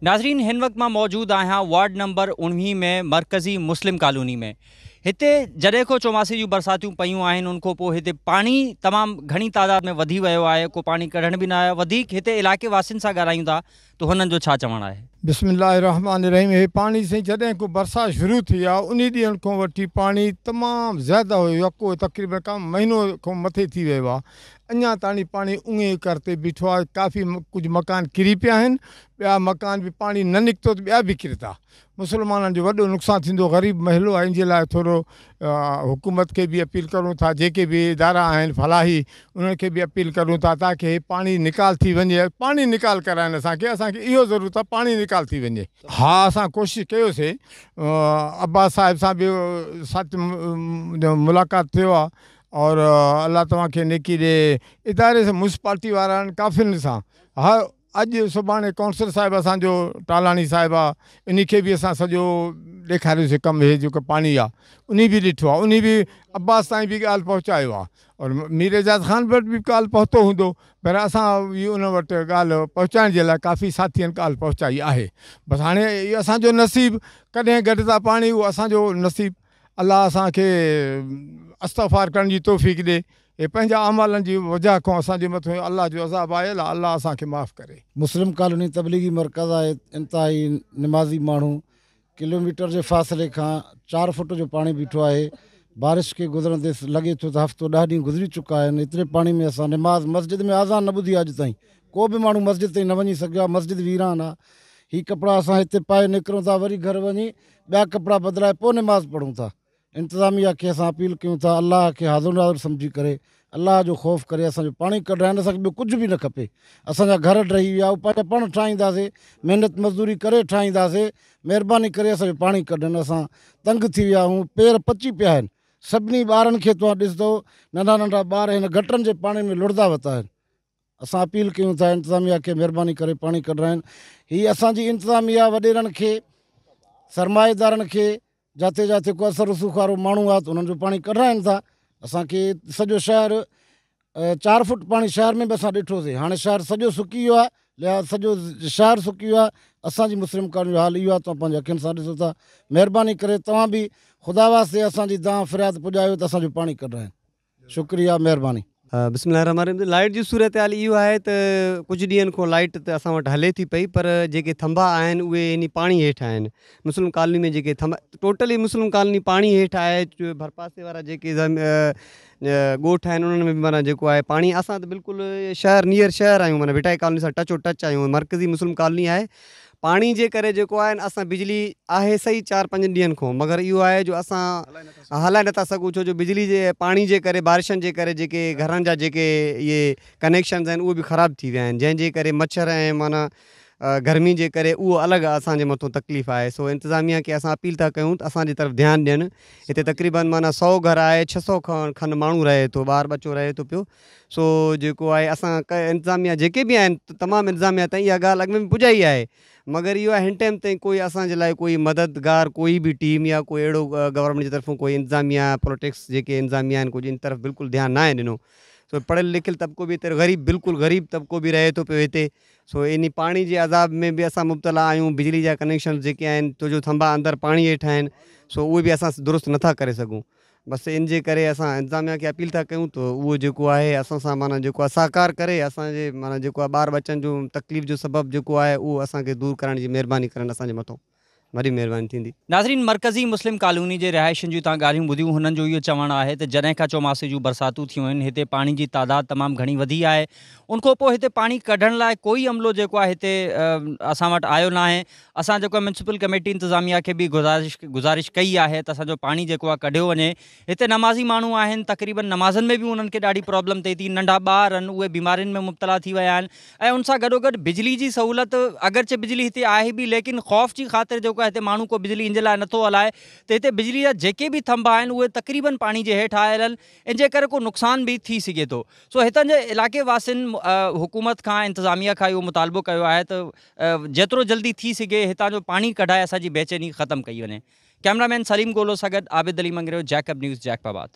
ناظرين هن وقت مان موجود آهيان وارڊ نمبر 19 ۾ مرڪزي مسلم ڪالوني ۾ هتي جڏهن کان چوماسي جون برساتيون پيون آهن ان کان پوء هتي پاڻي تمام گهڻي تعداد ۾ وڌي ويو آهي ڪو پاڻي ڪڍڻ به نه آيو وڌيڪ هتي علائقي واسين سان ڳالهايون ٿا ته هنن جو ڇا چوڻ آهي. بسم الله الرحمٰن الرحيم هي پاڻي سائين جڏهن کان برسات شروع ٿي آ انهي ڏينهن کان وٺي پاڻي تمام زياده هيو يڪو تقريبن ڪا مهينو کان مٿي ٿي ويو آ اڃا تاڻي پاڻي اونهي ڪر تي بيٺو آ ڪافي ڪجهه مڪان ڪري پيا آهن ٻيا مڪان به پاڻي نه نڪتو ته ٻيا به ڪرتا مسلمانن جو وڏو نقصان ٿيندو غريب محلو آهي ان جي لاء ٿورو حڪومت کي به اپيل ڪرون ٿا جيڪي به ادارا آهن فلاحي انهن کي به اپيل ڪرون ٿا تاڪه هي پاڻي نيڪال ٿي وڃي پاڻي نيڪال ڪرائن اسان کي اسان کي اهو ضرورت آهي پاڻي نيڪال ٿي وڃي. ها اسان ڪوشش ڪيوسي عباس صاحب سان به سچ ملاقات ٿيو آهي اور الله توهان کي نيڪي ڏي اداري سان ميونسپالٽي وارن ڪافين سان ها اڄ سڀاڻي ڪائونسلر صاحب اسان جو ٽالاڻي صاحب آ انهي کي به اسان سڄو ڏيکاريوسي ڪم هي جيڪو پاڻي آ انهي به ڏٺو آ انهي به عباس تائين به ڳالهه پهچايو آ اور مير اعجاز خان وٽ به ڳالهه پهتو هوندو پر اسان به ان وٽ ڳالهه پهچائڻ جي لاء ڪافي ساٿين ڳالهه پهچائي آهي بس هاڻي اهو اسان جو نصيب ڪڏهن گڏ ٿا پاڻي اهو اسان جو نصيب الله اسان کي استغفار ڪرڻ جي توفيق ڏي هي پنهنجا اعمالن جي وجه کان اسان جي مٿو الله جو عذاب آيل آ الله اسان کي معاف ڪري. مسلم ڪالوني تبليغي مرڪز آهي انتهائي نمازي ماڻهو ڪلوميٽر جي فاصلي کان چار فوٽ جو پاڻي بيٺو آهي بارش کي گذرندي لڳي ٿو ته هفتو ڏهه ڏينهن گذري چڪا آهن ايتري پاڻي ۾ اسان نماز مسجد ۾ اذان نه ٻڌي آهي اڄ تائين ڪو به ماڻهو مسجد تائين نه وڃي سگهيو آهي مسجد ويران آهي هي ڪپڙا اسان هتي پائي نڪرون ٿا وري گهر وڃي ٻيا ڪپڙا بدلائي پوء نماز پڙهون ٿا انتظاميه کي اسان اپيل ڪيون ٿا الله کي حاضر ناظر سمجهي ڪري الله جو خوف ڪري اسان جو پاڻي ڪڍرائن اسان کي ٻيو ڪجهه به نه کپي اسان جا گهر ڊهي ويا اهي پنهنجا پاڻ ٺاهينداسي محنت مزدوري ڪري ٺاهينداسي مهرباني ڪري اسان جو پاڻي ڪڍن اسان تنگ ٿي ويا آهيون پير پچي پيا آهن سڀني ٻارن کي توهان ڏسندو ننڍا ننڍا ٻار هن گٽرن جي پاڻي ۾ لڙندا وتا آهن اسان اپيل ڪيون ٿا انتظاميا کي مھرباني ڪري پاڻي ڪڍرائين ھي اسان جي انتظاميا وڏيرن کي سرمائيدارن کي جاٿي جاٿي ڪو اثر رسوخ وارو ماڻھو آ ته انھن جو پاڻي ڪڍرائين ٿا اسان کي سڄو شهر چار فوٽ پاڻي شهر ۾ به اسان ڏٺوسي هاڻي شهر سڄو سڪي ويو آ لهذا سڄو شهر سڪي ويو آ اسان جي مسلم ڪالوني جو حال اهو آ توهان پنهنجي اکين سان ڏسو ٿا مهرباني ڪري توهان به خدا واسطي اسان جي دانهن فرياد پڄايو ته اسان جو پاڻي ڪڍرائين شڪريه مهرباني. بسم الله الرحمٰن الرحيم لائيٽ جي صورتحال اهو آهي ته ڪجهه ڏينهن کان لائيٽ ته اسان وٽ هلي ٿي پئي پر جيڪي ٿنڀا آهن اهي يعني پاڻي هيٺ آهن مسلم ڪالوني ۾ جيڪي ٿنڀا ٽوٽلي مسلم ڪالوني پاڻي هيٺ آهي ڀرپاسي وارا جيڪي ڳوٺ آهن انهن ۾ به معنيٰ جيڪو آهي پاڻي اسان ته بلڪل شهر نيئر شهر آهيون معنيٰ ڀٽائي ڪالوني سان ٽچ و ٽچ آهيون مرڪزي مسلم ڪالوني آهي پاڻي جي ڪري جيڪو آهي نه اسان بجلي آهي سهي چار پنجن ڏينهن کان مگر اهو آهي جو اسان هلائي نٿا سگهون ڇو جو بجلي جي پاڻي جي ڪري بارشن جي ڪري جيڪي گهرن جا جيڪي اهي ڪنيڪشنز آهن اهي به خراب ٿي ويا آهن جنهن جي ڪري مڇر ۽ معنيٰ گرمي جي ڪري اهو الڳ اسان جي مٿو تڪليف آهي سو انتظاميا کي اسان اپيل ٿا ڪيون ته اسان جي طرف ڌيان ڏين هتي تقريبن معنيٰ سو گهر آهي ڇهه سو کن ماڻهو رهي ٿو ٻار ٻچو رهي ٿو پيو سو جيڪو آهي اسان انتظاميا جيڪي به آهن تمام انتظاميا تائين اها ڳالهه اڳ ۾ به پڄائي آهي مگر اهو آهي هن ٽائيم تائين ڪوئي اسان جي لاء ڪوئي مددگار ڪوئي به ٽيم يا ڪوئي اهڙو گورنمينٽ جي طرفون ڪوئي انتظاميا پوليٽڪس جيڪي انتظاميا آهن ڪجهه ان طرف بلڪل ڌيان ناهي ڏنو سو پڙهيل لکيل طبقو به هتي غريب بلڪل غريب طبقو به رهي ٿو پيو هتي سو انهي پاڻي جي عذاب ۾ به اسان مبتلا آهيون بجلي جا ڪنيڪشن جيڪي آهن تو جو ٿنڀا اندر پاڻي هيٺ آهن سو اهي به اسان درست نٿا ڪري سگهون بس ان جي ڪري اسان انتظاميا کي اپيل ٿا ڪيون ته اهو جيڪو آهي اسان سان معنيٰ جيڪو آهي سهڪار ڪري اسان جي معنيٰ جيڪو آهي ٻار ٻچن جو تڪليف جو سبب جيڪو آهي اهو اسان کي دور ڪرڻ جي مهرباني ڪرن اسان جي مٿو وڏي مهرباني ٿيندي. ناظرين مرڪزي مسلم ڪالوني جي رهائشين جون توهان ڳالهيون ٻڌيون هنن جو اهو چوڻ آهي ته جڏهن کان چوماسي جون برساتون ٿيون آهن هتي پاڻي جي تعداد تمام گهڻي وڌي آهي ان کان پوء هتي پاڻي ڪڍڻ لاء ڪوئي عملو جيڪو آهي هتي اسان وٽ آيو ناهي اسان جيڪو آهي ميونسپل ڪميٽي انتظاميا کي به گذارش گذارش ڪئي آهي ته اسان جو پاڻي جيڪو آهي ڪڍيو وڃي هتي نمازي ماڻهو آهن تقريبن نمازن ۾ به انهن کي ڏاڍي پرابلم ٿئي ٿي ننڍا ٻار آهن اهي بيمارين ۾ مبتلا ٿي ويا آهن ۽ ان سان گڏو گڏ بجلي جي سهولت اگرچه بجلي هتي آهي به ليڪن خوف جي خاطر جيڪو آهي هتي ماڻهو ڪو بجلي ان جي لاء نٿو هلائي ته هتي بجلي جا جيڪي به ٿنڀا آهن اهي تقريبن پاڻي جي هيٺ آيل آهن ان جي ڪري ڪو نقصان به ٿي سگهي ٿو سو هتان جي علائقي واسين حڪومت کان انتظاميا کان اهو مطالبو ڪيو آهي ته جيترو جلدي ٿي سگهي هتان جو پاڻي ڪڍائي اسان جي بيچيني ختم ڪئي وڃي. ڪئميرا مين سليم گولو سان گڏ Abid Ali Mangrio, Jacob news, Jacob آباد.